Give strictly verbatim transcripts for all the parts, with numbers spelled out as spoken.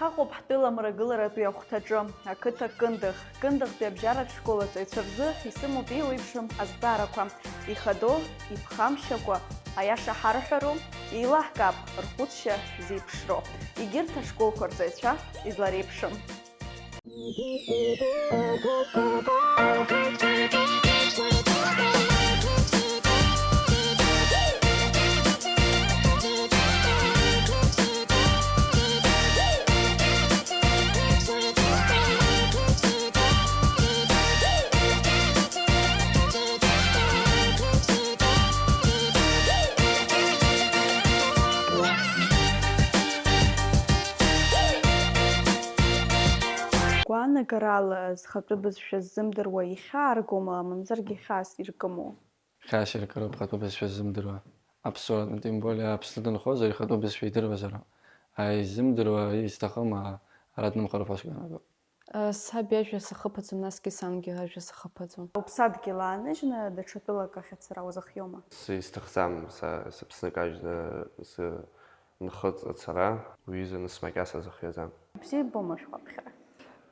Ҳаҟоуп ҳтәыла мрагыларатәи ахәҭаҿы, ақыҭа Кындыӷ. Кындыӷтәи абжьаратә школ аҵаҩцәа рзы исымоуп еиуеиԥшым азҵаарақәа. Ихадоу, иԥхамшьакәа, аиаша ҳарҳәару? Еилаҳкаап рхәыцшьа зеиԥшроу. Егьырҭ ашколқәа рҵаҩцәа излареиԥшым. Гәаанагарала зхатәы бызшәа ззымдыруа ихьааргома, мамзаргьы хьаас иркыму? Хьаас иркыроуп, хатәы бызшәа ззымдыруа. Аԥсуа, тем более, Аԥсны дынхозар, ихатәы бызшәа идыруазароуп. Аизымдыруа, изҭахым, а, ара днымхароуп ҳәа сгәы иаанагоит. Саб иажәа сахыԥаӡом, насгьы сангьы ажәа сахыԥаӡом. Уԥсадгьыл ааныжьны даҽа тәылак ахь ацара уазыхиоума? Сизҭахӡам са сыԥсны кажьны сынхыҵ ацара, уи изы нас макьаса сзыхиаӡам. Бзиа иббома шәҟәаԥхьара?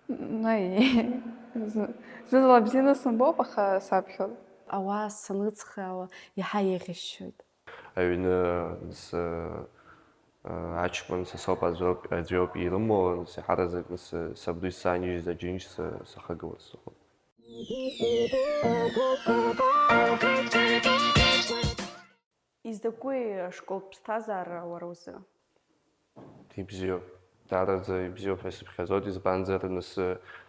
Наи, зны-, зны-зынла бзианы сымбоуп, аха саԥхьоит. Ауаа санрыцхраауа, иаҳа еиӷьасшьоит. Аҩны, нас, э, аҷкәын са соуп, аӡәоуп, аӡәоуп ирымоу, нас, иаҳараӡак, нас, сабду исзааижьыз аџьынџь са сахагыларц сҭахуп. Изакәи ашколтә ԥсҭазаара уара узы? Ибзиоуп. Даараӡа ибзиоуп ҳәа исыԥхьаӡоит, избанзар, нас,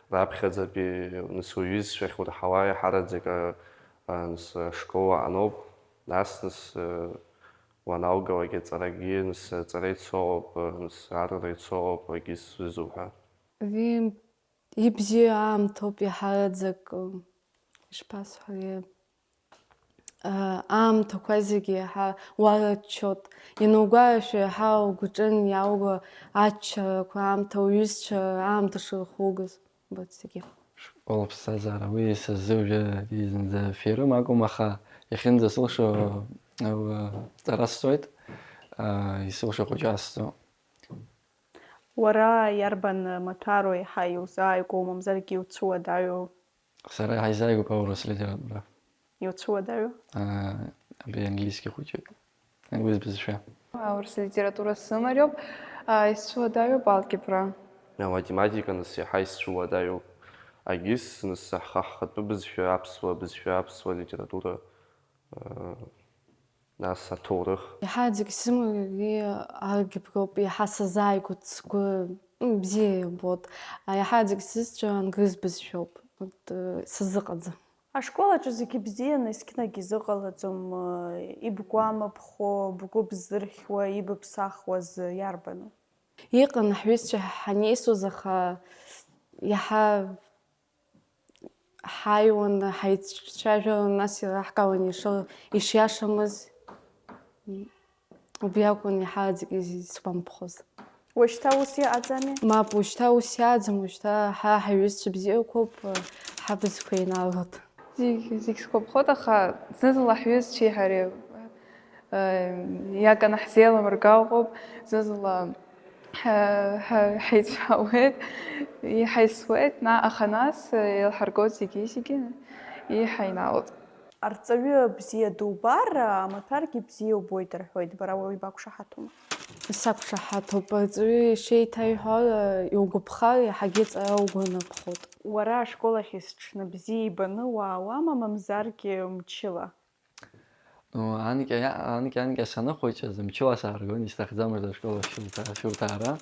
раԥхьаӡатәи, нас, уҩызцәа ахьурҳауа иаҳараӡак, а, а, нас, ашкол аҟаноуп. Нас, нас, уаналгалак аҵарагьы, нас, аҵара ицоуп, нас, арра ицоуп, акгьы сзызуҳәа. Ари ибзиоу аамҭоуп иаҳараӡак, ишԥасҳәари, аамҭақәа зегьы иаҳа уарччоит. Ианугәалашәо, иаҳа угәаҿы иаауго аччарақәа, аамҭа, уҩызцәа аамҭа шырхугаз, убарҭ зегьы. Школ аԥсҭазаара, уи са сзы уажәы ари зынӡа ферым акәым, аха иахьынӡасылшо, уа, ҵара сҵоит, а, исылшо хәыҷы аасҵо. Уара иарбан маҭәару еиҳа иузааигәоу, мамзаргьы иуцәуадаҩу? Сара еиҳа исзааигәоуп аурыс литература. Иуцәуадаҩу? Аа, абри английски хәыҷык. Английс бызшәа. Аурыс литература сымариоуп, аа, исцәуадаҩуп алгебра. Аматематика, нас, иаҳа исцәуадаҩуп. Агис, нас, ҳхы-, ҳхатәы бызшәа, аԥсуа бызшәа, аԥсуа литература, аа, нас аҭоурых. Иаҳа зегь сымариоу алгеброуп, иаҳа сазааигәоуп, сгәы, м, бзиа иабоит. Иаҳа зегь сызцәа англыз бызшәоуп. Урҭ, э, сазыҟаӡам. Ашкол аҿы зегьы бзианы, есқьынагь изыҟалаӡом, э, ибгәамԥхо, бгәы бзырхьуа, ибыԥсахуаз иарбану? Иҟан ҳҩызцәа ҳанеисуаз, аха иаҳа ҳаиуан, ҳаицәажәалон, нас ираҳкаауан ишо-, ишиашамыз. Убри акәын иаҳа зегьы изгәамԥхоз. Уажәшьҭа ус иҟаӡами? Мап, уажәшьҭа ус иаӡам, уажәшьҭа ҳа ҳаиҩызцәа бзиақәоуп, ҳабызқәа еинаалоит. Зегь, зегь сгәаԥхоит, аха зны-зынла ҳҩызцәеи ҳареи, э, иаганы ҳзеилмырго ыҟоуп, зны-зынла ҳа-, ҳа-, ҳаицәаауеит, иҳаисуеит, на-, аха нас, э, еилҳаргоит зегьы-зегьы, иҳаинаалоит. Арҵаҩы бзиа дубар, амаҭәаргьы бзиа убоит рҳәоит, бара уаҩ бақәшаҳаҭума? Сақәшаҳаҭуп, арҵаҩы ишеиҭаиҳәо, иугәаԥхар, иаҳагьы ҵара угәы анаԥхоит. Уара ашкол ахь есҽны бзиа ибаны уаауама, мамзаргьы мчыла? Ну, анкьа, анкьа, анкьа саныхәыҷыз, мчыла сааргон, исҭахӡамызт ашкол ахь сылҭа-, сылҭаара.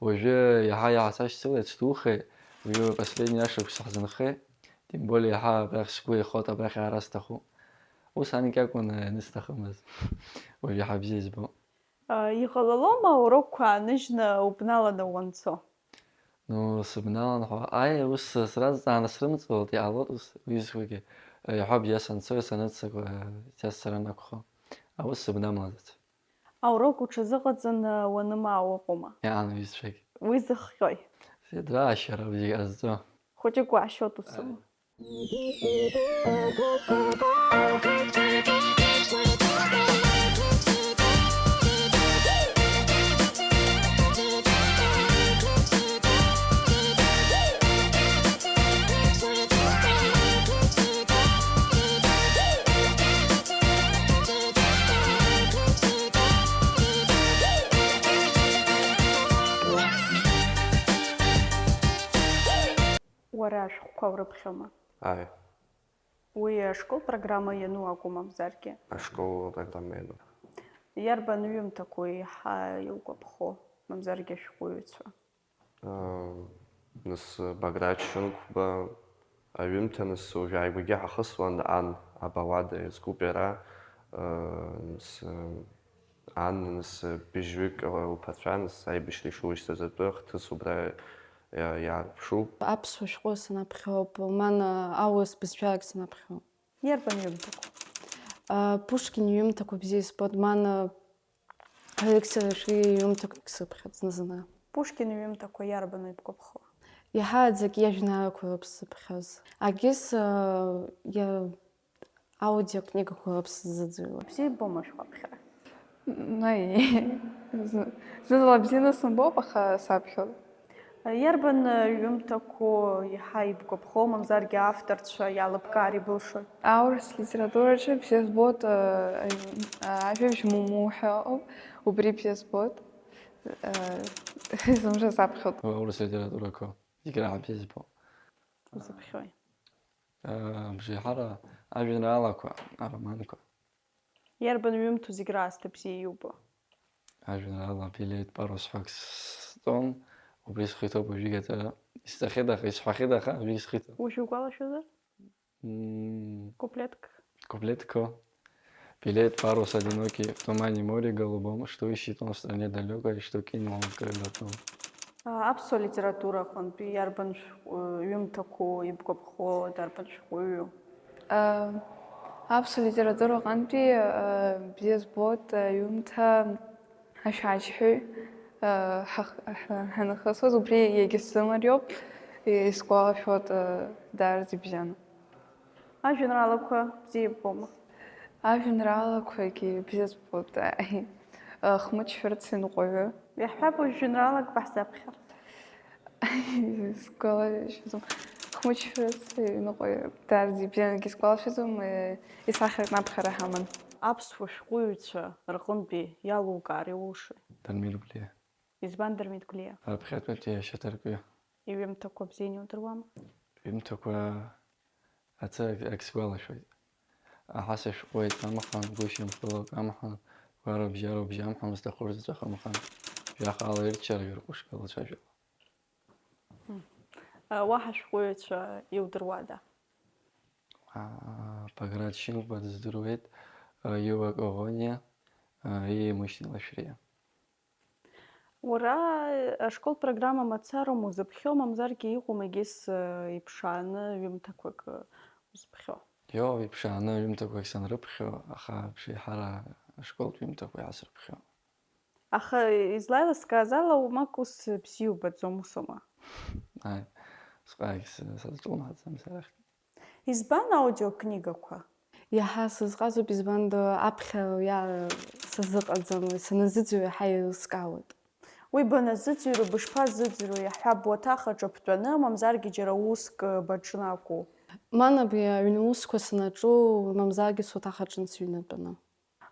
Уажәы иаҳа-иаҳа сашьцылеит, сҭухеит, уажәы последний ашықәс ҳзынхеит. Тем более, иаҳа абрахь сгәы еихоит, абрахь аара сҭахуп. Ус анкьа акәын, э, ианысҭахымыз. Уажә иаҳа бзиа избо. А, иҟалалома аурокқәа ааныжьны убналаны уанцо? Ну, сыбналан ҳәа, аи, ус сразҵааны срымҵалт, иҟалоит ус, уи зқәагьы. Э, иаҳа бзиа санцо, саныццакуа, э, иҭасҵаран акәхо. Аус сыбнамлаӡац. Аурок уҽазыҟаҵаны уанымаау ыҟоума? Иаан уҩызцәагь. Уи зыхҟьои? Сыдраашьара бзиа ҟазҵо. Хәыҷык уаашьоит усымоу? Уара ашәҟәқәа урыԥхьома? Ааи. Уи ашкол программа иану акәу, мамзаргьы? Ашкол программа иану. Иарбан ҩымҭақәоу еиҳа иугәаԥхо, мамзаргьы ашәҟәыҩҩцәа? Нас Баграт Шьынқәба аҩымҭа, нас уажәы ааигәагьы ҳахысуан, ан, абаллада иазкуп иара, нас, ан, нас быжьҩык лԥацәа, нас аибашьра ишулашьцаз атәы ахҭыс убра иа-, иаарԥшуп. Аԥсуа шәҟәы санаԥхьоуп, ман аурыс бызшәарак санаԥхьоуп. Иарбан ҩымҭақәа? Пушкин иҩымҭақәа бзиа избоит, ман Алексеи Лашәриа иҩымҭақәагь сыԥхьаӡ зны-зынла. Пушкин иҩымҭақәа иарбану ибгәаԥхо? Иаҳараӡак иажәеинраалақәа роуп сзыԥхьоз. Агьыс, а, иа-, аудиокнигақәа роуп сзыӡырҩуа. Бзиа иббома шәҟәы аԥхьара? Наи. Зны-, зны-зынла бзианы сымбоуп, аха саԥхьоит. Иарбан ҩымҭақәоу иаҳа ибгәаԥхо, мамзаргьы авторцәа иалыбкаар ибылшои? Аурыс литератураҿы бзиа збоит, э, э, ажәабжь Муму ҳәа ыҟоуп, убри бзиа збоит. Э, зымжа саԥхьоит. Аурыс литературақәа зегь раҳа бзиа збо. Узыԥхьои? Э, бжеиҳара ажәеинраалақәа, ароманқәа. Иарбан ҩымҭоу зегь раасҭа бзиа иубо? Ажәеинраала Билеҭ парус ҳәа акы сҵон, убри схы иҭоуп уажәыгь аҵара. Исҵахьеит аха, исҳәахьеит аха, уажәыгь схы иҭоуп. Уажәы угәалашәозар? М. Куплетк. Куплетко. Билеит парус одинокий в тумане море голубом, что ищет он в стране далёкой, что кинул он крылья том. А, аԥсуа литература аҟынтәи иарбан шә-, ҩымҭақәоу ибгәаԥхо, дарбан шәҟәыҩҩу? А, аԥсуа литература аҟынтәи, а, бзиа збоит аҩымҭа Ашәаџьҳәаҩ, а, ҳах-, ҳа-, ҳанахысуаз, убри иагьысзымариоуп, исгәалашәоит, а, даараӡа ибзианы. Ажәеинраалақәа бзиа иббома? Ажәеинраалақәагьы бзиа збоит, ааи. Хмыҷ шәарыцаҩ иныҟәаҩы. Иаҳҳәап, уажә жәеинраалак баҳзаԥхьар. Сгәалашәаӡом. Хмыҷ шәарыцаҩ иныҟәаҩы даараӡа ибзиангьы сгәалашәаӡом, э, исахьаркны аԥхьара ҳаман. Аԥсуа шәҟәыҩҩцәа рҟынтәи иалукаар иулшои? Дармир Гәлиа. Избан Дармит Гәлиа? Аԥхьатәатәи ашьаҭаркҩы. Иҩымҭақәа бзианы иудыруама? Иҩымҭақәа ацы ак, ак сгәалашәоит. Аҳа сышәҟәуеит амхан, гәышьамхылак амхан, гәарабжьарабжь амхан, сҭахур заҵәык амхан, жәахала ирччара жәырҟәышқәа лацәажәала. Мм. Уаҳа шәҟәыҩҩцәа иудыруада? Аа, Баграт Шьынқәба дыздыруеит, Иуа Коӷониа, Иа Мышьни Лашәриа. Уара ашкол программа мацароума узыԥхьо, мамзаргьы иҟоума егьыс, э, иԥшааны ҩымҭақәак, э, узыԥхьо? Ио, иԥшааны ҩымҭақәак санрыԥхьо, аха бжеиҳара ашколтә ҩымҭақәа иаасырԥхьо. Аха излаилыскааз ала, уамак ус бзиа убаӡом, усоума? Ааи, усҟак с-, сазҿлымҳаӡам сара. Избан аудиокнигақәа? Иаҳа сызҟазоуп, избанда аԥхьа иа-, сазыҟаӡам, саназыӡырҩ иаҳа еилыскаауеит. Уи баназыӡырҩ, бышԥазыӡырҩуеи, иаҳҳәап, уаҭах аҿы бтәаны, мамзаргьы џьара уск баҿны акәу? Ман абри аҩны усқәа санаҿу, мамзаргьы суаҭах аҿын сыҩнатәаны.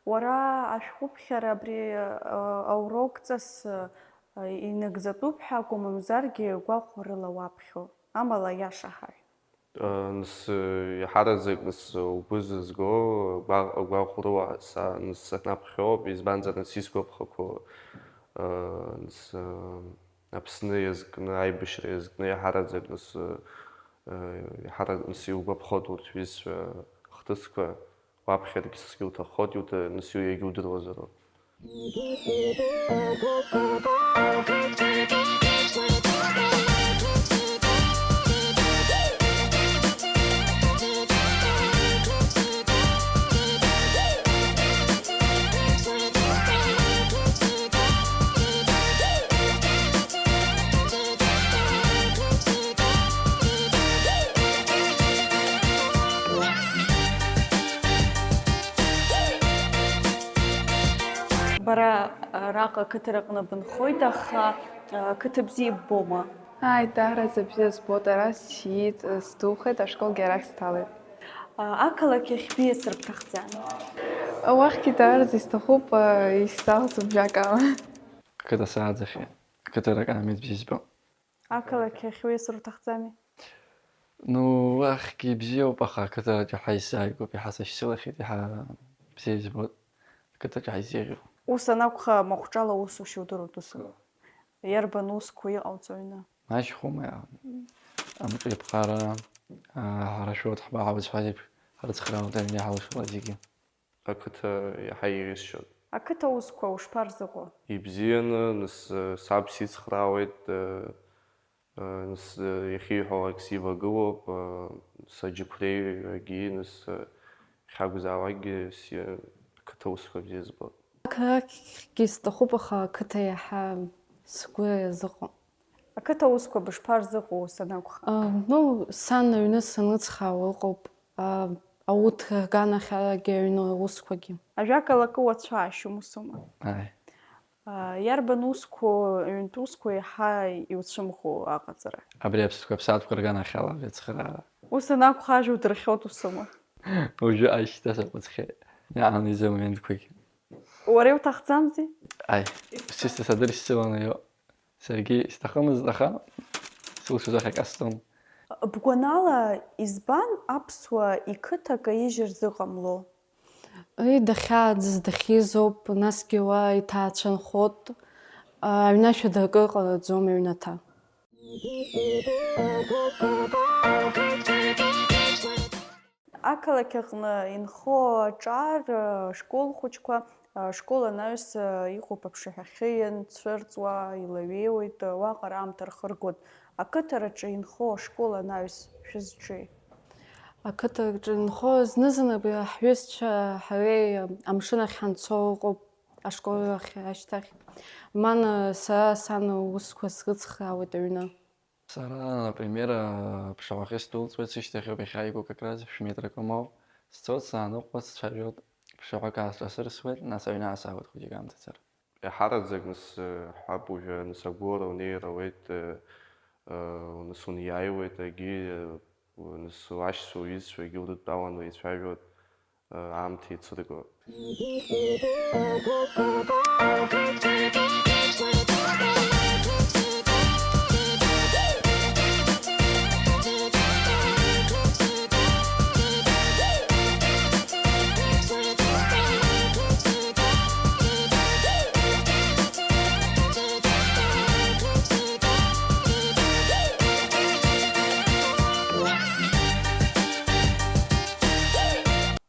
Уара ашәҟәыԥхьара абри, а, аурокҵас, а, инагӡатәуп ҳәа акәым, мамзаргьы гәахәарыла уаԥхьо, амала аиаша ҳаҳә. А, нас, а, иаҳараӡак, нас, угәы зызго гәа-, гәахәарыла са, нас, сахьнаԥхьоуп, избанзар, нас, исгәаԥхақәо, а, нас, а, Аԥсны иазкны, аибашьра иазкны иаҳараӡак, нас, а, а, иаҳараӡак, нас, иугәаԥхоит урҭ ҩызцәа хҭысқәа. Уаԥхьаргь сгьы уҭаххоит, иуҭа-, нас иу-, иагьудыруазароуп. Араҟа ақыҭараҟны бынхоит, аха ақыҭа бзиа ббома? Ааи, даараӡа бзиа збоит, ара сиит, сдухеит, ашколгьы арахь сҭалеит. Ақалақь ахь биасыр бҭахӡами? Уахьгьы даараӡа исҭахуп, исзалҵуп, жәак ала. Ақыҭа сааӡахьеит, ақыҭарак аамеҭ бзиа збо. Ақалақь ахь уиасыр уҭахӡами? Ну, уахьгьы ибзиоуп, аха ақыҭаҿы иаҳа исзааигәоуп, иаҳа сашьцылахьеит, иаҳа бзиа избоит, ақыҭаҿы иаҳа исзеиӷьуп. Ус анакәха, махәҿала усушьа удыруеит усума? Иарбан усқәа иҟауҵо аҩны? Ашьхәа, амҿеиԥҟара, ҳара шәоит ҳбаҳа узҳәаз еиԥш, ҳрыцхраауеит аҩны иҳалшауа зегьы. Ақыҭа иаҳа еиӷьысшьоит. Ақыҭа усқәа ушԥарзыҟоу? Ибзианы, нас, саб сицхраауеит, нас, иахьиҳәалак сивагылоуп, саџьықәреи егьи, нас, иахьакәзаалакгьы си-, ақыҭа усқәа бзиа збоит. Ақалақьгьы сҭахуп, аха ақыҭа иаҳа сгәы иазыҟоуп. Ақыҭа усқәа бышԥарзыҟоу ус анакәха? А, ну, сан аҩны саныцхраауа ыҟоуп, а, ауҭра аганахьалагьы аҩны аусқәагьы. Ажәакала, акы уацәаашьом, усума? Ааи. А, иарбан усқәоу, аҩнтә усқәоу еиҳа иуцәымӷу аҟаҵара? Абри аԥстәқәа аԥсаатәқәа рганахьала ацхыраара. Ус анакәха, ажәа удырхиоит, усума? Уажәы ашьҭа саҟәыҵхьеит, иааныз амоментқәагь. Уара иуҭахӡамзи? Ааи, сыцәа садыршьцыланы иоуп. Саргьы исҭахымызт, аха сылшоз ахь акасҵон. Бгәанала, избан аԥсуа иқыҭа каижьыр зыҟамло? Ыы, дахьааӡаз дахьизоуп, насгьы уа иҭаацәа нхоит, аҩнашәа дакы ҟалаӡом аҩнаҭа. Ақалақь аҟны инхо аҿар, ашкол хәыҷқәа, ашкол анаҩс иҟоуп аԥшаҳәахьы ианцәырҵуа, илаҩеиуеит, уаҟа раамҭа рхыргоит. Ақыҭараҿы инхо ашкол анаҩс шәызҿи? Ақыҭараҿы инхо зны-зынла ҳҩызцәа ҳареи амшын ахь ҳанцо ыҟоуп, ашкол ахь ашьҭахь. Ман сара сан усқәа срыцхраауеит аҩны. Сара, например, ԥшаҳәахьы сдәылҵуеит, сышьҭахьоуп иахьааигәоу, как раз шә-метрак моуп. Сцоит, сааныҟәоит, сцәажәоит, ԥшаҳәак аасҿасырсуеит, нас аҩны аасаауеит хәыҷык аамҭацара. Еиҳараӡак, нас, ҳҳәап, уажәы, нас, агәыла унеир ауеит, нас, униааиуеит, егьи, нас, уашьцәа, уҩызцәа, егьи урыдтәаланы еицәажәоит. Аамҭа еицырго.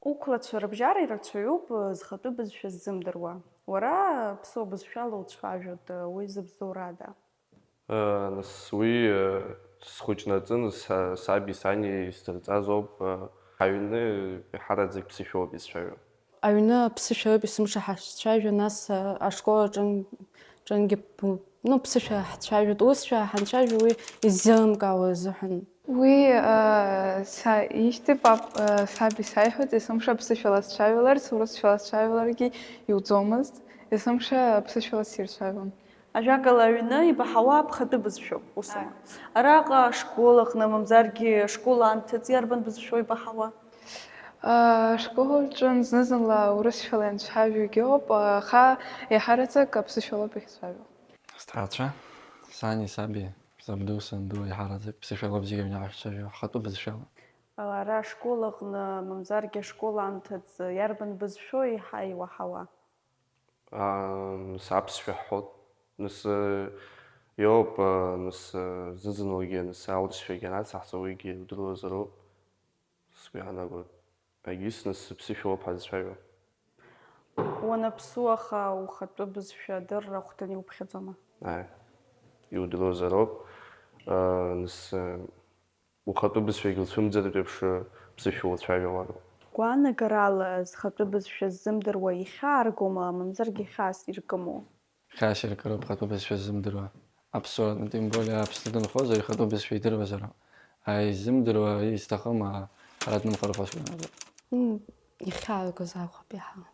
Уқәлацәа рыбжьара ирацәаҩуп зхатәы бызшәа ззымдыруа. Уара ԥсуа бызшәала уцәажәоит, уи зыбзоурада? Нас уи схәыҷнаҵы, нас саби сани исдырҵаз ауп. Ҳаҩны еиҳараӡак ԥсышәоуп исцәажәо. Аҩны аԥсышәа ауп есымша ҳашцәажәо, нас ашкол аҿын-, ҿынгьы, ну, ԥсышәа ҳцәажәоит, усшәа ҳанцәажәо уи иззеилымкаауа азыҳәан. Уи са ишьҭеи пап, саб исаиҳәоит, есымша ԥсышәала сцәажәаларц, урысшәала сцәажәаларгьы иуӡомызт, есымша ԥсышәала сирцәажәон. Ажәакала, аҩны ибаҳауа аԥхатәы бызшәоуп, усума? Араҟа ашкол аҟны, мамзаргьы ашкол анҭыҵ иарбан бызшәоу ибаҳауа? Ашкол аҿы зны-зынла урысшәала ианцәажәогьы ыҟоуп, аха еиҳараӡак аԥсышәалоуп иахьцәажәо. Сҭаацәа, сани саби, сабду санду еиҳараӡак ԥсышәалоуп зегьы аҩны ҳахьцәажәо, ҳхатәы бызшәала. Ара ашкол аҟны, мамзаргьы ашкол анҭыҵ иарбан бызшәоу еиҳа иуаҳауа? Нас аԥсшәа ҳҳәоит. Нас, иоуп, нас, зны-зынлагьы, нас, аурысшәагьы анацаҳҵо, уигьы удыруазароуп, сгәы иаанагоит. Егьыс, нас, ԥсышәала ауп ҳазцәажәо. Уанаԥсу, аха ухатәы бызшәа адырра ахәҭаны иуԥхьаӡома? Ааи, иудыруазароуп. Нас, Ухатәы бызшәагьы уцәымӡартә еиԥш, ԥсышәала уцәажәауан. Гәаанагарала, зхатәы бызшәа ззымдыруа ихьааргома, мамзаргьы хьаас иркыму? Хьаас иркыроуп ихатәы бызшәа ззымдыруа. Аԥсуаратәы, тем более, Аԥсны дынхозар, ихатәы бызшәа идыруазароуп. Аха иззымдыруа, изҭахым, ара днымхар ҳәа сгәы иаанагоит. Мм, ихьааргоз акәхап иаҳа.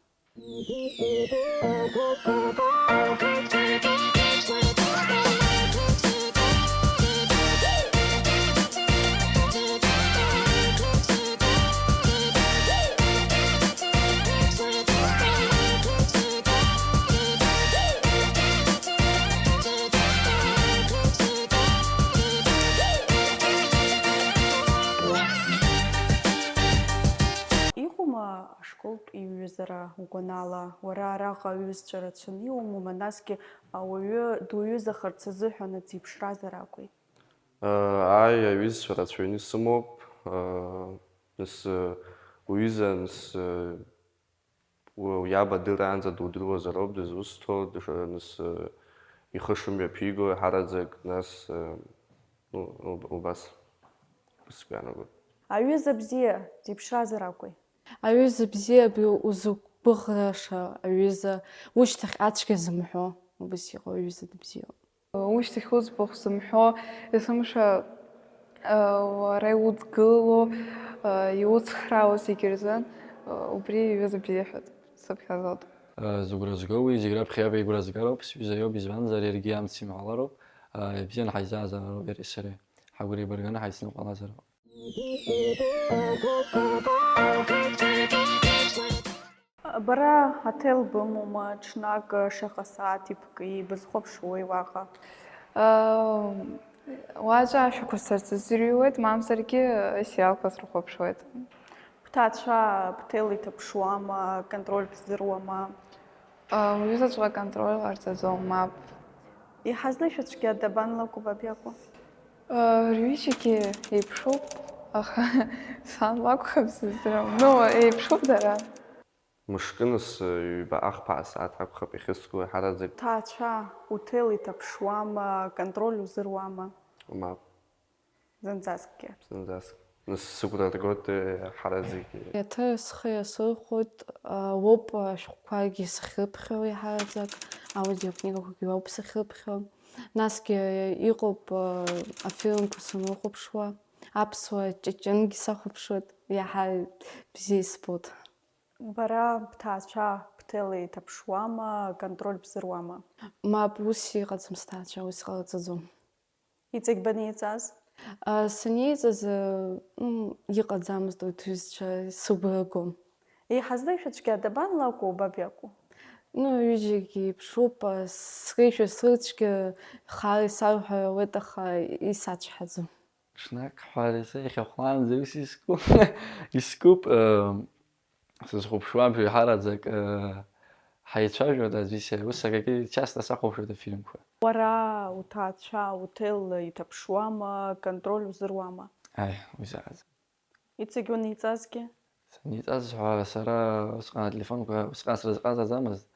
Иҟоума ашколтә иҩызара угәанала, уара араҟа аҩызцәа рацәаны иумоума, насгьы ауаҩы дуҩызахарц азыҳәан аӡә иԥшразар акәи? Ааи, аҩызцәа рацәаҩны исымоуп. Нас, уҩыза, нас, уи иаб адыраанӡа дудыруазароуп дызусҭоу, дыш-, нас, ихы шымҩаԥиго, ҳараӡак, нас, ну, уб-, убас, ус сгәы иаанагоит. Аҩыза бзиа, диԥшразар акәи? Аҩыза бзиа, абри узықәгәыӷраша аҩыза, ушьҭахь ацәгьа зымҳәо, убас иҟоу аҩыза дыбзиоуп. Ушьҭахь уӡбахә зымҳәо, есымша, уара иудгыло, иуцхраауа зегьы рзын, убри иҩыза бзиа ҳәа сыԥхьаӡоит. Зыгәра зго уи зегь раԥхьа иаб игәра згароуп, сҩыза иоуп, избанзар, иаргьы амц имҳәалароуп, ибзианы ҳаизаазаароуп иареи сареи, ҳагәра еибарганы ҳаицныҟәалазароуп. Бара аҭел бымоума, ҽнак шаҟа сааҭ ибкы-, ибызхәаԥшуеи уаҟа? Уаҵәы ашәақәа сырҵазырҩуеит, мамзаргьы асериалқәа срыхәаԥшуеит. Бҭаацәа бҭел иҭаԥшуама, контроль бзыруама? Уҩызаҵәҟьа контроль ҟарҵаӡом, мап. Иҳазлеишәа цәгьа дабанлакәу, баб иакәу? Рҩыџьагьы еиԥшуп, аха сан лакәхап сыздырам. Ну, еиԥшуп дара. Мышкы нас ҩба ахԥа асааҭ акәхап иахьыску, ҳараӡак. Ҭаацәа, уҭел иҭаԥшуама, контроль узыруама? Мап. Зынӡаскгьы. Зынӡаск. Нас сыгәра ргоит, ҳараӡак. Еиҭа схы иасырхәоит, уоуп ашәҟәқәагьы сахьрыԥхьо еиҳараӡак, аудиокнигақәагьы уоуп сахьрыԥхьо. Насгьы иҟоуп афильмқәа санрыхәаԥшуа, аԥсуа ҷыҷынгьы сахәаԥшуеит, иаҳа бзиа избоит. Бара бҭаацәа бҭел иҭаԥшуама, контроль бзыруама? Мап, ус иҟаӡам сҭаацәа, ус иҟарҵаӡом. Иҵегь банеиҵаз? А, санеиҵаз, а, м, иҟаӡамызт урҭ ҩызцәа, сыгәра гон. Еиҳа злеишәа цәгьа дабан лакәу, баб иакәу? Ну, ҩыџьагьы еиԥшуп, а, слеишәа срыцәгьа хаала исарҳәар ауеит, аха исацәҳаӡом. Ҽнак ҳәараса иахьахәлаанӡа ус иску-, искуп, э, сызхәаԥшуа абжа еиҳараӡак, э, ҳаицәажәоит аӡәи сареи, ус акагьы часто сахәаԥшуеит афильмқәа. Уара, уҭаацәа, уҭел иҭаԥшуама, контроль узыруама? Аи, уи заҟаҵа. Иҵегь уаниҵазгьы? Саниҵаз ҳәа сара усҟан ателефонқәа усҟан срызҟазаӡамызт,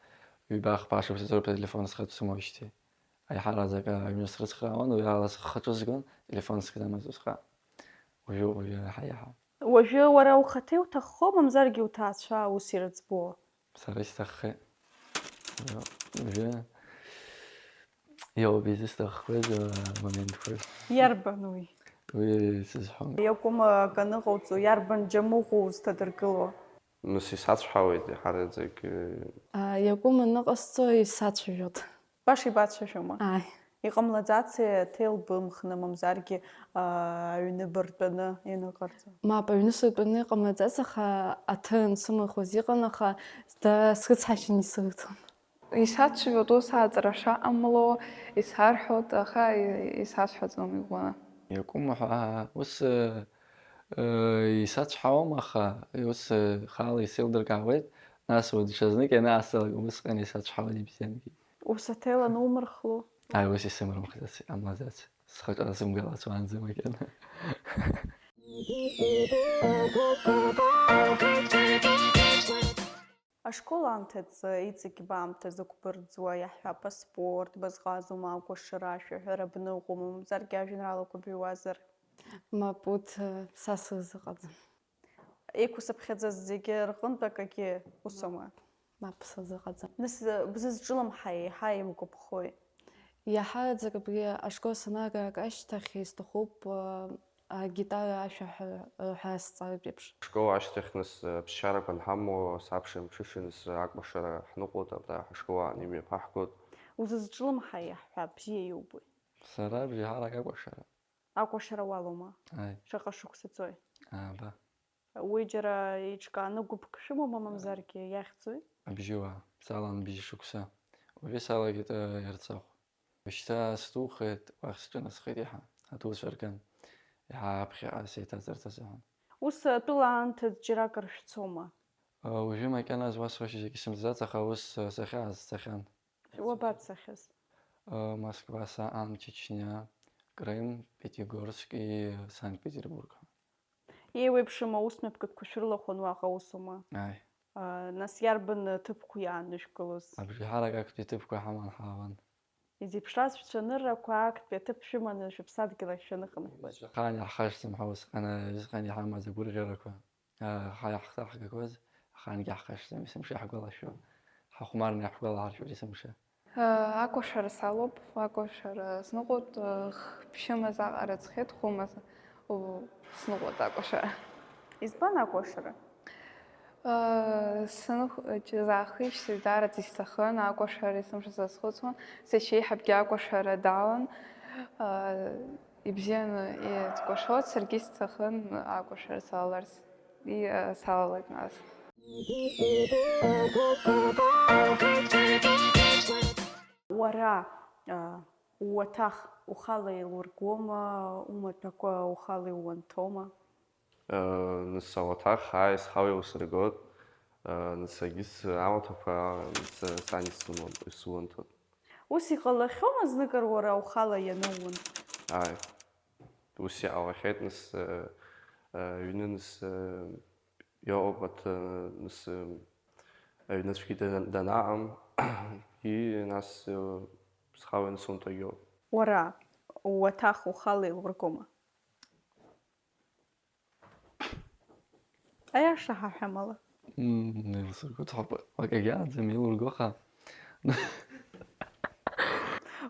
ҩба-хԥа шықәса зроуп ателефон схаҿсымоуижьҭеи. Аиҳараӡак аҩны срыцхраауан, уи ала схы аҿысгон, телефон скӡамызт усҟан. Уажәы, уажәы иаҳа-иаҳа. Уажәы уара ухаҭа иуҭаххо, мамзаргьы уҭаацәа аус ирыӡбуо? Сара исҭаххеит. Уажәы иоуп изысҭаххоз, а, моментқәа. Иарбан уи? Уи сызҳәом. Иакәым, акы аныҟауҵо, иарбан џьамыӷәа узҭадыргыло? Нас исацәҳауеит иаҳараӡак, э. А, иакәым аныҟасҵо, исацәажәоит. Баша ибацәажәома? Ааи. Иҟамлаӡаци аҭел бымхны, мамзаргьы, аа, аҩны быртәаны ианыҟарҵо? Мап, аҩны сыртәаны иҟамлаӡац, аха аҭел ансымхуаз иҟан, аха дара срыцҳашьаны исырҭон. Исацәажәоит ус ааҵра шаҟамло, исарҳәоит, аха и-, исасҳәаӡом иӷәӷәаны. Иакәым ҳәа ус, э, э, исацәҳауам, аха ус, э, хаала исеилдыркаауеит, нас уа даҽазнык ианаасылак убысҟан исацәҳауан ибзиангьы. Ус аҭел анумырхло? Ааи, ус исымрымхӡац, иҟамлаӡац. Схаҿара сымгалац уаанӡа макьана. Ашкол аамҭаҿы иҵегь баамҭа зықәбырӡуа, иаҳҳәап, аспорт, базҟазоума, акәашара, ашәаҳәара бныҟәома, мамзаргьы ажәеинраалақәа быҩуазар? Мап, урҭ, э, са сырзыҟаҵам. Еиқәсыԥхьаӡаз зегьы рҟынтә акагьы усоума? Мап, сырзыҟаҵам. Нас, э, бзызҿлымҳа еиҳа имгәаԥхои? Иаҳараӡак абри ашкол санагарак ашьҭахь исҭахуп, э, Агитара ашәаҳәара ҳәа азҵааратә еиԥш. Ҳшкол ашьҭахь нас, ԥсшьарақәа анҳамоу, сабша мҽышьа нас акәашара ҳныҟәоит, абра ҳашкол аан имҩаԥаҳгоит. Узызҿлымҳа иаҳҳәап, бзиа иубоит. Сара абжеиҳарак акәашара. Акәашара уалоума? Ааи. Шаҟа шықәса ҵуеи? Ааба. Уи џьара еиҿкааны гәыԥк шәымоума, мамзаргьы иахьӡуи? Абжьыуаа, салан бжьшықәса. Уажәы салагеит, э, Ерцахә. Шьҭа сдухеит, уахь сҿынасхеит иаҳа. Адуцәа рган. Иаҳа аԥхьаҟа сеиҭаҵырҭаз аҳәан. Ус атәыла аамҭа џьаракыр шәцома? Э, уажәы макьана зуасҳәашьа зегьы сымҵац, аха ус, э, сахьааз сцахьан. Уабацахьаз? Э, Москва саан, Чечня, Крым, Пятигорск и Санкт-Петербург. Еиуеиԥшым аусмҩаԥгатәқәа шәырлахәын уаҟа, усума? Ааи. Ы, нас иарбан ҭыԥқәа иаанышәкылоз? Абжеиҳарак актәи аҭыԥқәа ҳаман ҳаауан. Изеиԥшраз шәцәаныррақәа актәи аҭыԥ шәыманы шәыԥсадгьыл ахь шәаныҟанаҵоз? Ахаан иаҳхашҭӡам ҳәа усҟан, э, усҟан иҳамаз агәырӷьарақәа, э, ҳа иаҳхаҳгақәаз, ахаангьы иаҳхашҭӡам, есымша иаҳгәалашәо, ҳахәмарны иаҳгәалаҳаршәоит есымша. Акәашара салоуп, акәашара сныҟәоит, х-, ԥшьымазаҟа рыӡхеит, хәымаза у-, сныҟәоит акәашара. Избан акәашара? Сынхәыҷызаахеижьҭеи даараӡа исҭахын акәашара, есымша сазхәыцуан, сашьеиҳабгьы акәашара далан, ибзианы дкәашоит, саргьы сҭахын акәашара салаларц. И, э, салалоит нас. Уара, а, уаҭах ухала еилургома, умаҭәақәа ухала иуанҭома? Э, Нас ауаҭах, ааи, схала еилсыргоит. Э, Нас агьыс амаҭәақәа, нас, э, сан исыман-, исуанҭоит. Ус иҟалахьоума зныкыр уара ухала ианууан? Ааи. Ус иҟалахьеит, нас, э, э, аҩны, нас, э, иҟоуп аҭ-, нас, э, аҩныцәгьы дана-, данаҟам, и, нас, э, схала иансунҭагьоуп. Уара, уаҭах ухала еилургома? Аиаша ҳаҳәа амала. Мм, еилсыргоит ҳәа, акагьы ааӡам, еилурго ҳәа.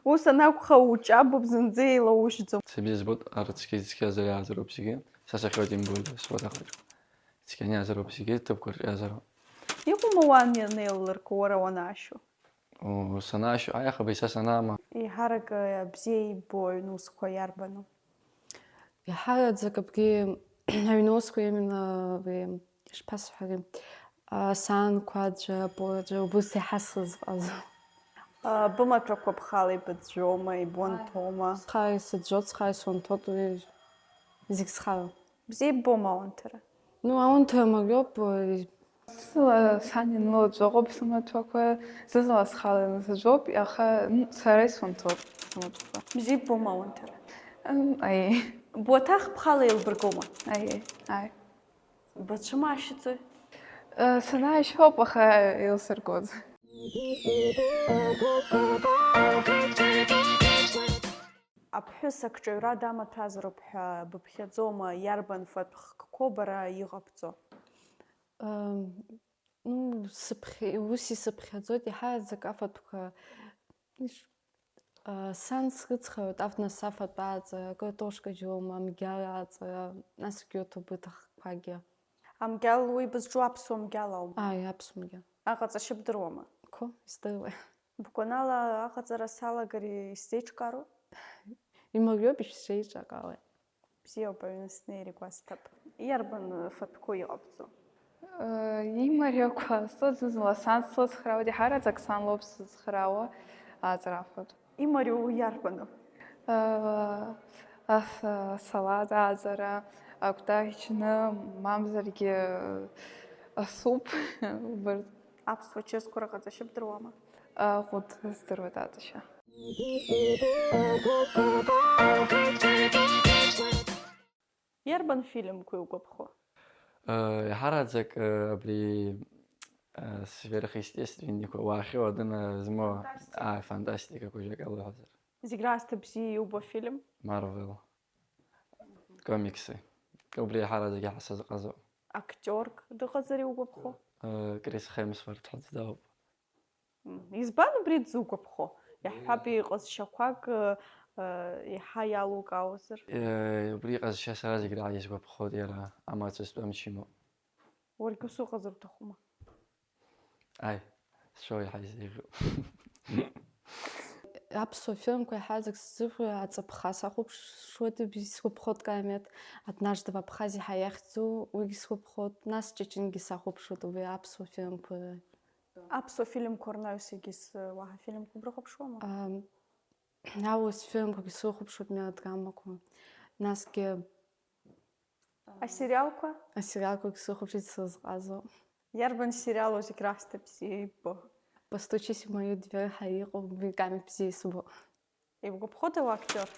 Ус анакәха, уҷабуп, зынӡа еилаужьӡом. Сыбзиа збоит, ара цқьа цқьазар иаазароуп зегьы. Са сахьоуеит имбои, суаҭахаҿ. Цқьаны иаазароуп зегьы, ҭыԥқәа рҿы иаазароуп. Иҟоума уан ианеилырго уара уанаашьо? О, санаашьо, аиаха беса санаама. Еиҳарак, э, бзиа иббо аҩнусқәа иарбану? Иаҳараӡак абри аҩнусқәа иманы уи, ишԥасҳәари, асаанқәа аӡәы, абоу аӡәы, убыс иаҳа сызҟазо. А, бымаҭәақәа бхала ибыӡәӡәома, ибуанҭома? Схала исыӡәӡәоит, схала исуанҭоит, уи зегь схала. Бзиа иббома аунҭара? Ну, аунҭара мариоуп, уи. Сызла сан ианлыҵәахуп сымаҭәақәа, зызла схала инасыӡәӡәоуп, аха, м, сара исуанҭоуп сымаҭәақәа. Бзиа иббома аунҭара? М, аиеи. Буаҭах бхала еилбыргома? Аиеи, ааи. Бацәымаашьаӡои? Э, санааишьоуп, аха еилсыргоит. Аԥҳәыс акҿаҩра дамаҭәазароуп ҳәа быԥхьаӡома, иарбан фатә хкқәоу бара иҟабҵо? Ам, ну, сыԥхьа-, ус исыԥхьаӡоит, иаҳараӡак афатәқәа, иш-, а, сан срыцхрароуп, аф-, нас афатә ааҵара, акартошка џьоума, амгьал ааҵара, нас егьырҭ убырҭ ахқәагьы. Амгьал уи бызҿу аԥсуа мгьал аума? Ааи, аԥсуа мгьал. Аҟаҵашьа бдыруама? Қәа, исдыруеит. Бгәанала аҟаҵара салагар исзеиҿкаару? Имариоуп, ишәзеиҿакаауеит. Бзиоуп, аҩны снеир игәасҭап. Иарбан фатәқәоу иҟабҵо? Э, имариақәа сыӡызла сан слыцхраауеит, иаҳараӡак сан лоуп сзыцхраауа ааҵра афатә. Имариоу иарбану? Э, ас-, асалаҭ ааҵара, акәтаӷь чны, мамзаргьы асуп, убарҭ. Аԥсуа чысқәа рҟаҵашьа бдыруама? Аҟәыд здыруеит аҵашьа. Иарбан фильмқәа иугәаԥхо? Э, иаҳараӡак, э, абри, э, сверхъестественникқәа, уаахьоу адәы змоу, Фантастика. Ааи, фантастикақәа, жак алоуҳәазар. Зегь раасҭа бзиа иубо афильм? Марвел. Комиксы. Убри иаҳараӡак иаҳа сазҟазоуп. Актиорк дыҟазар иугәаԥхо? Э, Крис Хемсворт ҳәа дауп. М, избан убри дзугәаԥхо? Иаҳҳәап, иҟазшьақәак, э, еиҳа иалукаауазар? Э, убри иҟазшьа сара зегь раҳа исгәаԥхоит, иара амаҵ зтәым чмоуп. Уаргьы ус уҟазар уҭахума? Ааи, сшәо иаҳа исзеиӷьуп. Аԥсуа фильмқәа иаҳараӡак сзыҳәа аҵыԥха сахәаԥшуеит, исгәаԥхоит Каамеҭ, Однажды в Абхазии ҳәа иахьӡу, уигьы сгәаԥхоит, нас Ҷыҷынгьы сахәаԥшуеит, уи аԥсуа фильмқәа. Аԥсуа фильмқәа рнаҩс егьыс уаҳа фильмқәа брыхәаԥшуама? Ам, аурыс фильмқәагьы срыхәаԥшуеит, мелодрамақәа, насгьы Асериалқәа? Асериалқәагь срыхәаԥшуеит, срызҟазоуп. Иарбан сериалу зегь раасҭа бзиа иббо? Постучись в мою дверь ҳәа иҟоу, уи Каамеҭ бзиа исбо. Ибгәаԥхода уа актиор?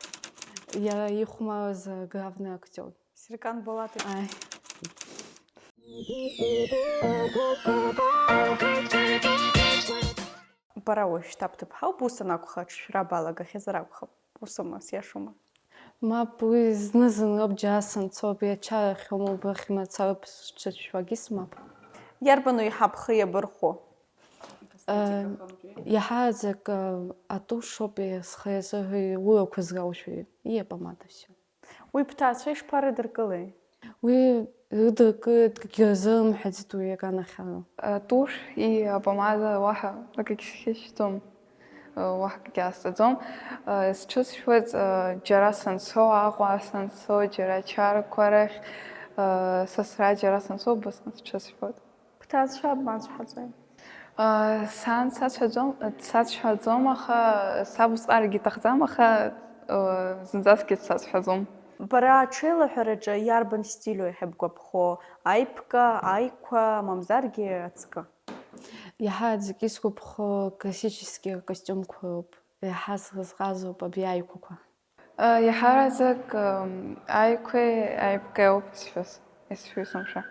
Иара ихәмаруаз главный актиор. Серкан Болатов. Ааи. Бара уажәшьҭа бҭыԥҳауп, ус анакәха, аҽшәра балагахьазар акәхап. Усоума, сиашоума? Мап, уи зны-зынроуп, џьара санцо, абри ачара ахьоума, убрахь мацароуп сҽыцәшәогьы смап. Иарбану еиҳа бхы иабырхәо? Э, иаҳараӡак, э, атушь ауп, э, схы иазыҳәо, иулақәа зраушәа, и апомада, всё. Уи бҭаацәа ишԥарыдыркылеи? Уи рыдыркылеит, акгьы рзырымҳәаӡеит уи аганахьала. Атушь и апомада уаҳа акгьы схьысшьӡом, уаҳа акгьы аасҵаӡом. Сҽысшьуеит, џьара санцо, Аҟәа санцо, џьара ачарақәа рахь, сасра џьара санцо, убысҟан сҽысшьуеит. Бҭаацәа бмацәҳаӡои? Сан дсацәҳаӡом, дсацәҳаӡом, аха саб усҟарагьы иҭахӡам, аха зынӡаскгьы дсацәҳаӡом. Бара аҽеилаҳәараҿы иарбан стиль уеиҳа бгәаԥхо, аиԥка, аиқәа, мамзаргьы ацкы? Иаҳа аӡәк исгәаԥхо классический акостиумқәа роуп, иаҳа срызҟазоуп абри аиқәақәа. Иаҳараӡак аиқәеи аиԥкеи ауп исшәыз, исшәыз сымшәа.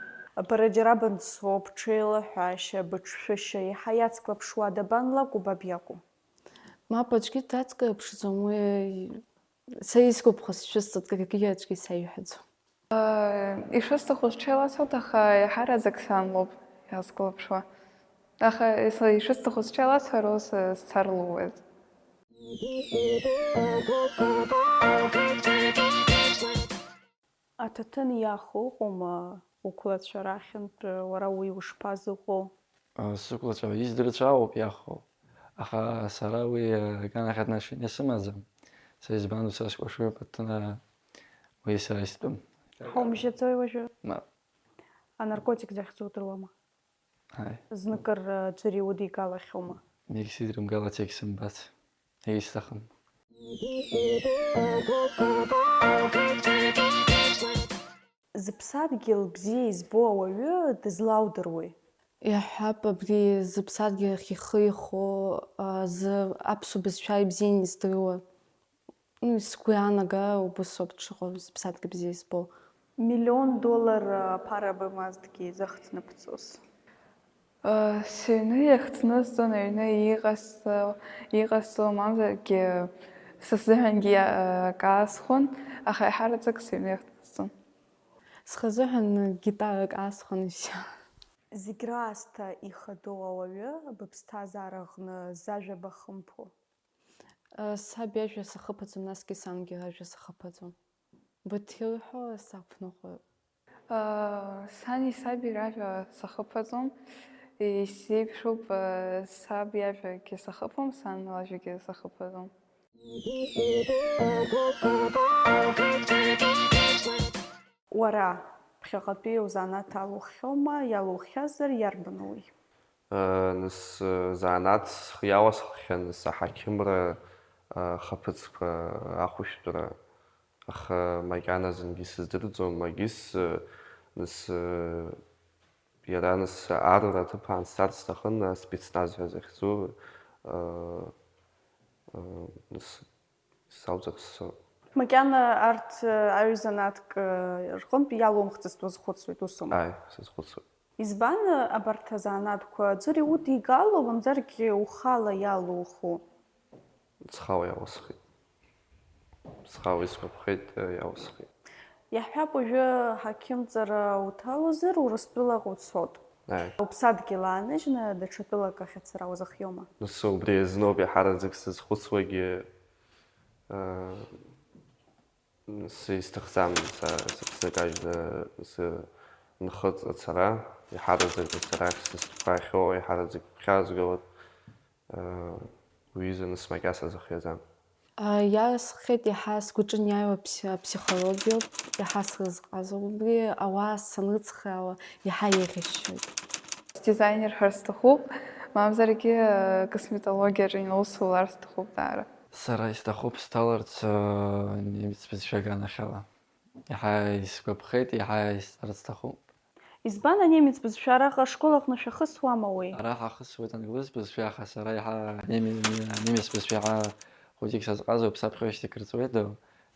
Бара џьара банцо, бҽеилаҳәашьа, быҿшәышьа еиҳа иацклаԥшуада, бан лакәу, ба биакәу? Мап, аӡәгьы дацклаԥшӡом, уи са исгәаԥхо сшәысҵоит, акгьы аӡәгьы саиҳәаӡом. Ишысҭаху сҽеиласуеит, аха иаҳараӡак сан лоуп иазклаԥшуа. Аха ишысҭаху сҽеиласҳәар, ус сцар луеит. Аҭаҭын иахо ыҟоума уқәлацәа рахьынтә, уара уи ушԥазыҟоу? Сықәлацәа издырцәаауп иахо, аха сара уи аганахь отношение сымаӡам. Са избанду, са скәашоуп аҭаҭын, уи сара истәым. Ҳаумжьаӡои уажәы? Мап. Анаркотик захьӡу удыруама? Ааи. Зныкыр, э, ӡәыр иудигалахьоума? Егьсыдрымгалац, егьсымбац. Егьсҭахым. Зыԥсадгьыл бзиа избо ауаҩы дызлаудыруеи? Иаҳҳәап, абри зыԥсадгьыл ахь ихы ихоу, а, зы аԥсуа бызшәа ибзианы издыруа. Ну, сгәы иаанагара убыс ауп дшыҟоу, зыԥсадгьыл бзиа избо. Миллион доллар аԥара бымазҭгьы изахҭныбҵоз? Сыҩны иахҭнысҵон, аҩны иҟасҵо, иҟасҵо, мамзаргьы са сзыҳәангьы акы аасхәон, аха еиҳараӡак сыҩны иахҭнысҵон. Схазыҳәан гитарак аасхәон, ишьа. Зегь раасҭа ихадоу ауаҩы быԥсҭазаара аҟны зажәа бахымԥо? Саб иажәа сахыԥаӡом, насгьы сангьы ражәа сахыԥаӡом. Быҭир ҳәа сақәныҟәоит. Сани саби ражәа сахыԥаӡом. Исзеиԥшуп, саб иажәагьы сахыԥом, сан лажәагьы сахыԥаӡом. Уара, ԥхьаҟатәи узанааҭ алуххьоума, иалуххьазар, иарбану уи? Нас, занааҭ схы иаласххьан, нас аҳақьымра, ахаԥыцқәа ахәышәтәра, аха макьана зынгьы сыздырӡом, магьыс, нас, иара, нас, арра аҭыԥ аан сцарц сҭахын, спецназ ҳәа захьӡу, нас, Сауҵар сцо. Макьана арҭ, э, аҩ-занааҭк, э, рҟынтә иалумхӡацт, уазхәыцуеит, усума? Ааи, сазхәыцуеит. Избан, э, абарҭ азанааҭқәа? Аӡәыр иудигало, мамзаргьы ухала иалуху? Схала иалысхит. Схала исгәаԥхеит, э, иалысхит. Иаҳҳәап, уажәы ҳақьымҵара уҭалозар, Урыстәылаҟа уцот. Ааи. Уԥсадгьыл ааныжьны, даҽа тәылак ахь ацара узахиома? Нас убри азноуп иаҳараӡак сзызхәыцуагьы. Сисҭахӡам са сыԥсы кажьны сынхыҵ ацара, иҳараӡак ацара сызқәахьоу, иҳараӡак ԥхьаазгауа, уи изы нас макьаса сыхиаӡам. Иасхеит иаҳа сгәаҿы иааиуа аԥсихологиоуп, иаҳа срызҟазоуп. Убри ауаа санрыцхраауа иаҳа еиӷьасшьоит. Сдизайнер ҳәа сҭахуп, мамзаргьы косметологиаҿы аус улар сҭахуп даара. Сара исҭахуп сҭаларц, э, немец бызшәа аганахьала. Иаҳа исгәаԥхеит, иаҳа исҵар сҭахуп. Избан анемец бызшәа араҟа ашкол аҟны шәахысуама уи? Ара ҳахысуеит англыз бызшәа, аха сара иаҳа анеме-, анемец бызшәа иаҳа хәыҷык сазҟазоуп, саԥхьоижьҭеи крыҵуеит,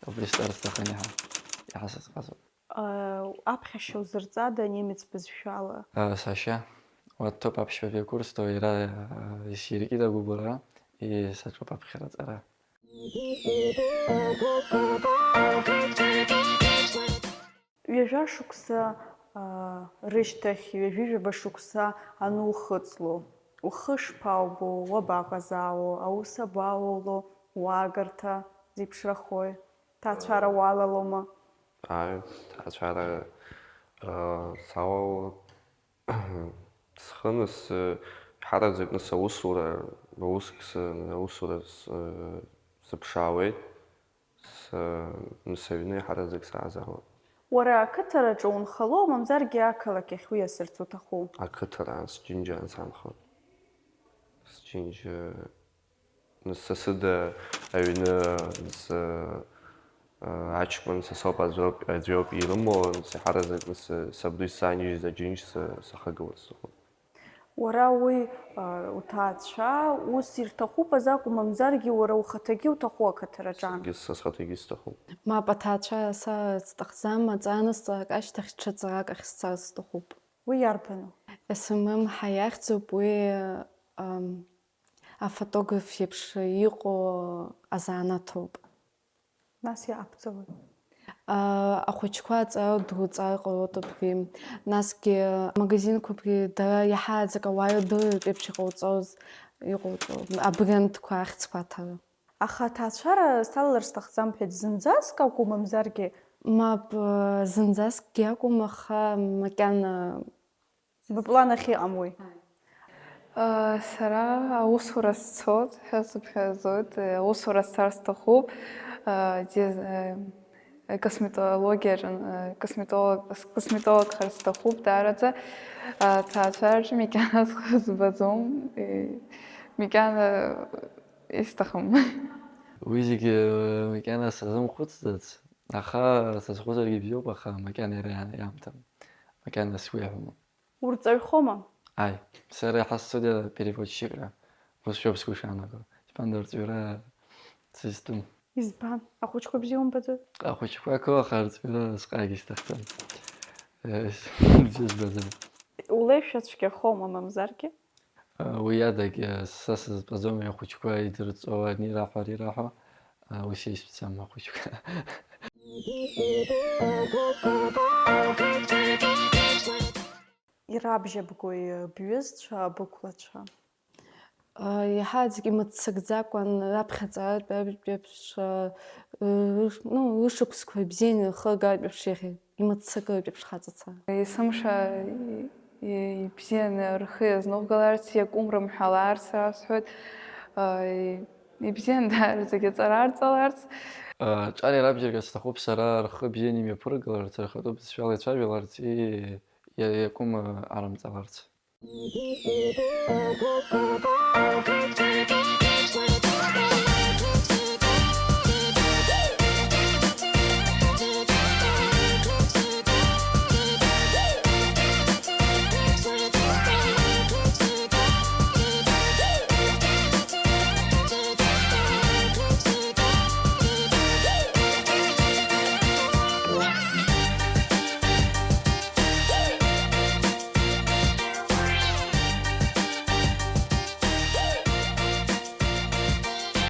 убри сҵар сҭахын иаҳа. Иаҳа сазҟазоуп. Аԥхьашьа узырҵада немец бызшәала? Сашьа, уа дҭоуп аԥшьбатәи акурстә, иара исиркит агәыбылра, исаҿуп аԥхьара аҵара. Ҩажәа шықәса рышьҭахь, ҩажәижәаба шықәса анухыҵло, ухы шԥаубо, уабаҟазаауо, аус абауло, уаагарҭа зеиԥшрахои? Ҭаацәара уалалома? Ааи, ҭаацәара, аа, салалоит. Схы нас, э, ҳараӡак нас аусура, ауск сы-, аусура сы-, сыԥшаауеит. С-, нас аҩны ҳараӡак саазаауеит. Уара ақыҭараҿы унхало, мамзаргьы ақалақь ахь уиасырц уҭаху? Ақыҭара, ас Џьынџьаан санхо. Сџьынџьы Нас сасыда аҩны, нас, э, аҷкәын са соуп, аӡәоуп, аӡәоуп ирымоу, нас иаҳараӡак, нас, э, сабду исзааижьыз аџьынџь са-, сахагыларц сҭахуп. Уара уи, э, уҭаацәа ус ирҭахуп азакәу, мамзаргьы уара ухаҭагьы уҭаху ақыҭараҿы? Саргьы са схаҭагьы сҭахуп. Мап, аҭаацәа са сҭахӡам, аҵаа анысҵалак ашьҭахь ҽа ҵарак ахь сцарц сҭахуп. Уи иарбану? С М М ҳәа иахьӡуп, уи, ам, афотограф иеиԥш иҟоу азанааҭ ауп. Нас иаҟабҵалои? А, ахәыҷқәа аҵара удуҵар ҟалоит абри. Насгьы амагазинқәа абри дара иаҳараӡак ауаа ирдыруеит еиԥш иҟауҵоз, иҟауҵо, абрендқәа ахьӡқәа аҭара. Аха аҭаацәара салалар сҭахӡам ҳәа зынӡаск акәу, мамзаргьы? Мап, зынӡаскгьы акәым, аха макьана Быплан ахь иҟам уи. Сара аусура сцоит ҳәа сыԥхьаӡоит, аусура сцар сҭахуп, диз-, косметологиаҿы, косметолог, косметологхар сҭахуп даараӡа, аҭаацәараҿы макьана схы збаӡом, макьана исҭахым. Уи зегьы макьана сазымхәыцӡац, аха сазхәыцыргьы бзиоуп, аха макьана иара иаамҭам, макьана сгәы иаҳәом. Урҵаҩхома? Аи, сара иаҳа сцоит переводчикра, усшәоуп сгәы шаанаго. Избанда арҵаҩра сызтәым. Избан? Ахәыҷқәа бзиа умбаӡои? Ахәыҷқәа акы, аха арҵаҩра сҟаагьы сҭахӡам. Э, бзиа збаӡом. Улеишәа цәгьахома, мамзаргьы? Уи адагьы, са сызтәаӡом, ахәыҷқәа идырҵо, ани раҳәа, ари раҳәа, ус исҳәаӡом ахәыҷқәа. Ирабжьабгои бҩызцәа, бықәлацәа? Иаҳа аӡәгьы имыццакӡакәан раԥхьаҵаратә ажәтә еиԥш, ну, рышықәсқәа ибзианы рхы агартә еиԥш иахьа. Имыццакыртә еиԥш хаҵацара. Есымша и-, и-, ибзианы рхы иазныҟәгаларц, иакәым рымҳәаларц расҳәоит, а, и-, ибзианы даараӡагьы аҵара арҵаларц. А, ҿар иара абџьаргьы сҭахуп сара, рхы бзианы имҩаԥыргаларц, рхатәы бызшәала ицәажәаларц, и-, иа-, иакәым, а, арымҵаларц.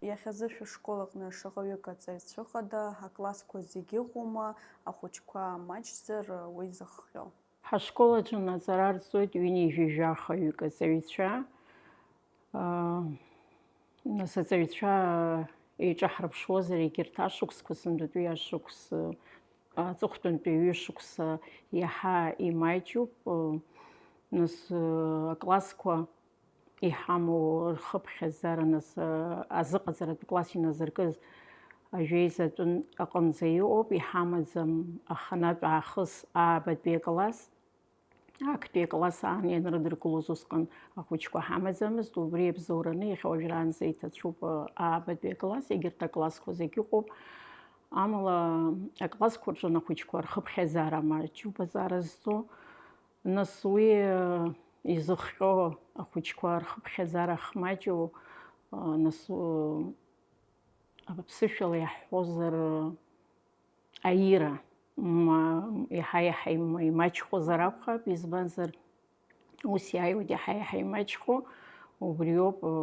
Иахьазы шәышкол аҟны шаҟаҩык аҵаҩцәа ыҟада, аклассқәа зегьы ыҟоума, ахәыҷқәа маҷзар, уи зыхҟьо? Ҳашкол аҿы аҵара арҵоит ҩынҩажәи жәаха-ҩык аҵаҩцәа. Аа, нас аҵаҩцәа Иҿаҳарԥшуазар, егьырҭ ашықәсқәа, сынтәатәи ашықәс, аҵыхәтәантәи ҩышықәса иаҳа имаҷуп, нас, аклассқәа иҳамоу рхыԥхьаӡара, нас, азыҟаҵаратә класс иназыркыз ажәеизатәын аҟынӡа иҟоуп, иҳамаӡам аханатә аахыс аабатәи акласс. Актәи акласс аан ианрыдыркылоз усҟан ахәыҷқәа ҳамаӡамызт, убри иабзоураны иахьа уажәраанӡа иҭацәуп аабатәи акласс, егьырҭ аклассқәа зегь ыҟоуп. Амала аклассқәа рҿы ахәыҷқәа рхыԥхьаӡара маҷуп, аҵара зҵо. Нас уи изыхҟьо ахәыҷқәа рхыԥхьаӡара ахмаҷу, нас, аԥсышәала иаҳҳәозар, аира, ма-, иаҳа-иаҳа има-, имаҷхозар акәхап, избанзар, ус иааиуеит иаҳа-иаҳа имаҷхо, убриоуп, ы,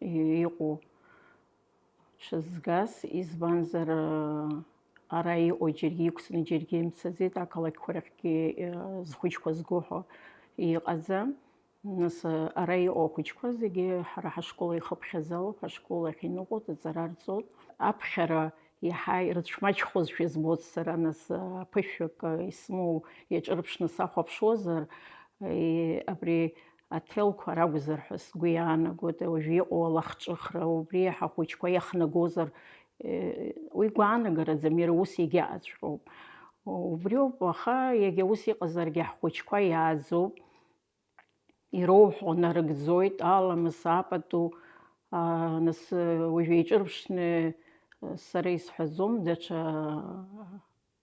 и-, иҟоу ҽызгас, избанзар, ы, ара иҟоу џьаргьы иқәҵны, џьаргьы имцаӡеит, ақалақьқәа рахьгьы, ы, зхәыҷқәа зго ҳәа иҟаӡам. Нас, ара иҟоу ахәыҷқәа зегьы ҳара ҳашкол ихыԥхьаӡалоуп, ҳашкол ахь иныҟәоит, аҵара рҵоит. Аԥхьара иаҳа ирыцәмаҷхозшәа збоит сара, нас, ԥышәак исымоу иаҿырԥшны сахәаԥшуазар, и-, абри аҭелқәа ракәзар ҳәа сгәы иаанагоит, уажәы иҟоу алахҿыхра, убри иаҳа ахәыҷқәа иахнагозар, уи гәаанагараӡам, иара ус иагьаҟаҵәҟьоуп. Убриоуп, аха иагьа ус иҟазаргьы ҳхәыҷқәа иааӡоуп. Ироуҳәо нарыгӡоит, аламыс, апату, аа, нас, уажә еиҿырԥшны, сара исҳәаӡом, даҽа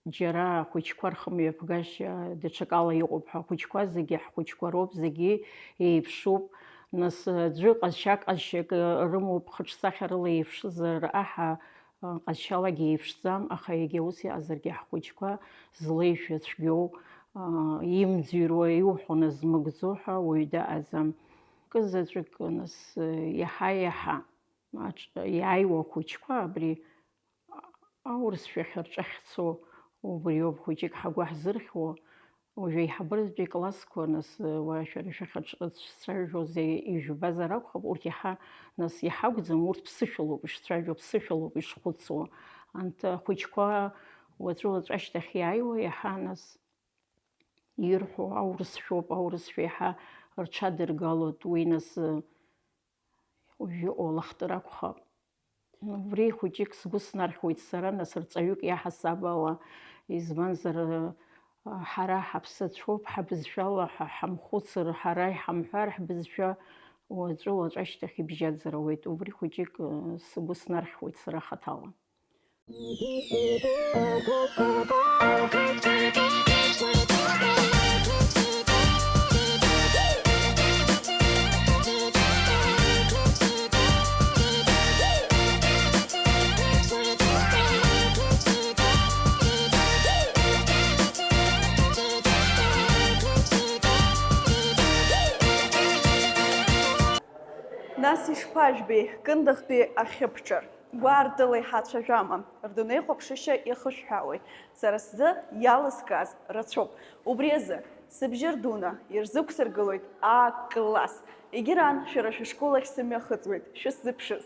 џьара ахәыҷқәа рхымҩаԥгашьа даҽакала иҟоуп ҳәа, ахәыҷқәа зегьы ҳхәыҷқәа роуп, зегьы еиԥшуп, нас, аӡәы ҟазшьак, ҟазшьак рымоуп, хыҿсахьарыла еиԥшызар, аҳа, ҟазшьалагьы еиԥшӡам, аха иагьа ус иҟазаргьы ҳхәыҷқәа злеишәа цәгьоу, имӡырҩуа, иуҳәо назмыгӡо ҳәа уаҩ дыҟаӡам. Кызаҵәык, нас, иаҳа-иаҳа аҿ-, иааиуа ахәыҷқәа абри аурысшәахь рҿахьцо убриоуп хәыҷык ҳагәы ҳзырхьуа. Уажә аиҳабыратәи классқәа, нас, уа шәара шәахьаҿ-, шәцәажәоз ижәбазар акәхап, урҭ иаҳа, нас, иҳакәӡам, урҭ ԥсышәалоуп ишцәажәо, ԥсышәалоуп ишхәыцуа. Анҭ ахәыҷқәа уаҵәы-уаҵәы ашьҭахь иааиуа, иаҳа, нас, ирҳәо аурысшәоуп, аурысшәа иаҳа рҽадыргалоит, уи, нас, уажәы иҟоу алахтыр акәхап. Убри хәыҷык сгәы снархьуеит сара, нас, рҵаҩык иаҳасаб ала, избанзар, ҳара ҳаԥсацәоуп, ҳабызшәала ҳа-, ҳамхәыцыр, ҳара иҳамҳәар, ҳбызшәа уаҵәы-уаҵәы ашьҭахь ибжьаӡыр ауеит. Убри хәыҷык, сгәы снархьуеит сара хаҭала. Нас ишԥажәбеи, Кындыӷтәи ахьыԥҽыр? Гәаартыла иҳацәажәама, рдунеихәаԥшышьа иахышәҳәаауеи? Сара сзы иалыскааз рацәоуп. Убри азы, сыбжьы рдуны ирзықәсыргылоит А-класс. Егьыран шәара шәышкол ахь сымҩахыҵуеит, шәысзыԥшыз.